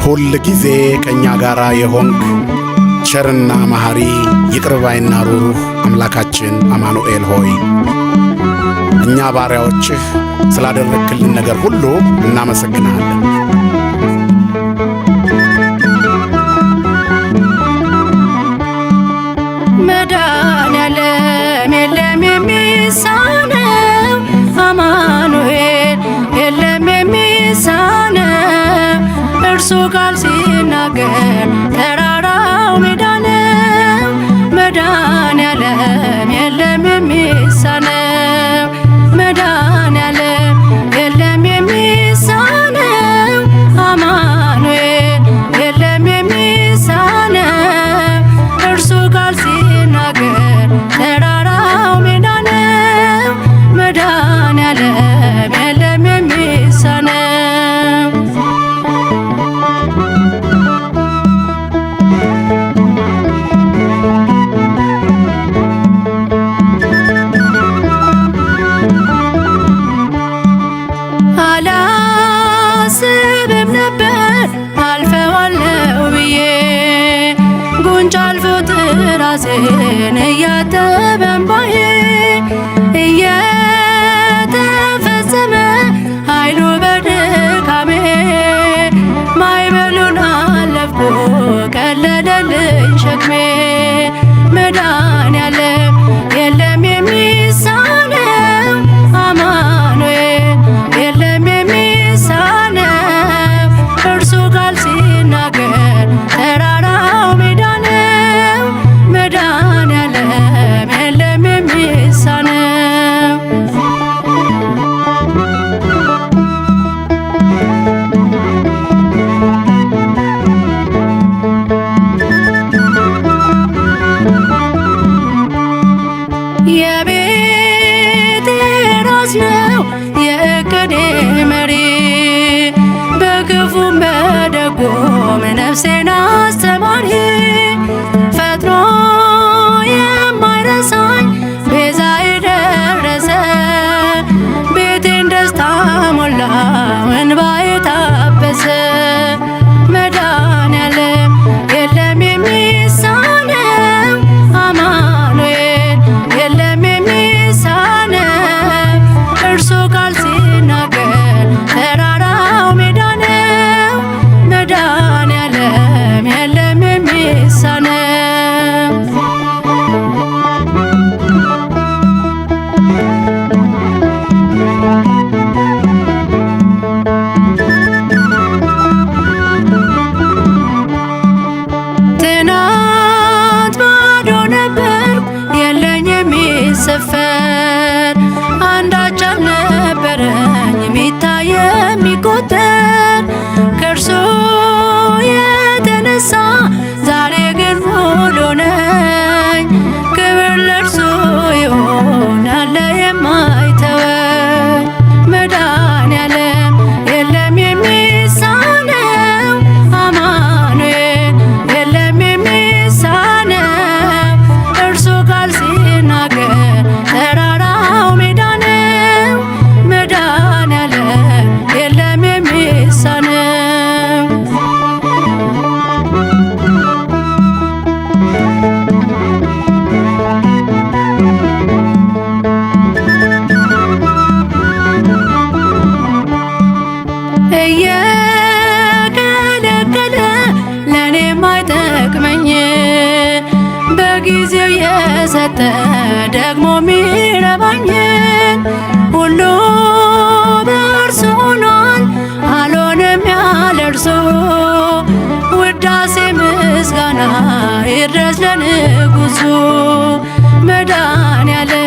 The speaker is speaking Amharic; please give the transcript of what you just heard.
ሁል ጊዜ ከእኛ ጋር የሆንክ ቸርና መሐሪ ይቅር ባይና ሩሩህ አምላካችን አማኑኤል ሆይ፣ እኛ ባሪያዎችህ ስላደረግክልን ነገር ሁሉ እናመሰግንሃለን። መድኃኔዓለም የለም የሚሳነው፣ አማኑኤል የለም የሚሳነው። እርሱ ቃል ሲናገር ተራራው ሜዳ ነው። መድኃኔዓለም የለም የሚሳነው፣ መድኃኔዓለም የለም የሚሳነው፣ አማኑኤል የለም የሚሳነው። እርሱ ቃል ሲናገር ተራራው ሜዳ ነው። መድኃኔዓለም የለም የሚሳነው። አላስብም ነበር አልፈዋለሁ ብዬ፣ ጉንጭ አልፎት ራሴን እያጠበ እምባዬ፣ እየተፈጸመ ኃይሉ በድካሜ፣ ማዕበሉን አለፍኩ ቀለለልኝ ሸክሜ። መድኃኔዓለም የለም የሚሳነው፣ አማኑኤል የለም የሚሳነው። እርሱ ቃል ሲናገር ተራራው ሜዳ ነው። መድኃኔዓለም የለም የሚሳነው። የቤቴ ራስ ነው የእቅዴ መሪ፣ በክፉም በደጉም ነፍሴን አስተማሪ፣ ፈጥኖ የማይረሳኝ ቤዛዬ ደረሰ፣ ቤቴን ደስታ ሞላው እንባዬ ታበሰ። መድኃኔዓለም የለም የሚሳነው፣ አማኑኤል የለም የሚሳነው። እርሱ ቃል ሲናገር ተራራው ሜዳ ነው። መድኃኔዓለም የለም የሚሳነው። ትናንት ባዶ ነበርኩ የለኝ የሚሰፈር፣ አንዳች አልነበረኝ የሚታይ የሚቆጠር፣ ከእርሱ የተነሳ ዛሬ ግን ሙሉ ነኝ። ክብር ለእርሱ ይሁን አለ የማይተወኝ። መድኃኔዓለም የለም የሚሳነው፣ አማኑኤል የለም የሚሳነው። እርሱ ቃል ሲናገር ተራራው ሜዳ ነው። መድኃኔዓለም የለም የሚሳነው። እየከለከለ ለእኔ ማይጠቅመኝ፣ በጊዜው የሰጠ ደግሞ ሚረባኝን፣ ሁሉ በእርሱ ሆኗል አልሆንም ያለ እርሱ። ውዳሴ ምስጋና ይድረስ ለንጉሱ። መድኃኔዓለም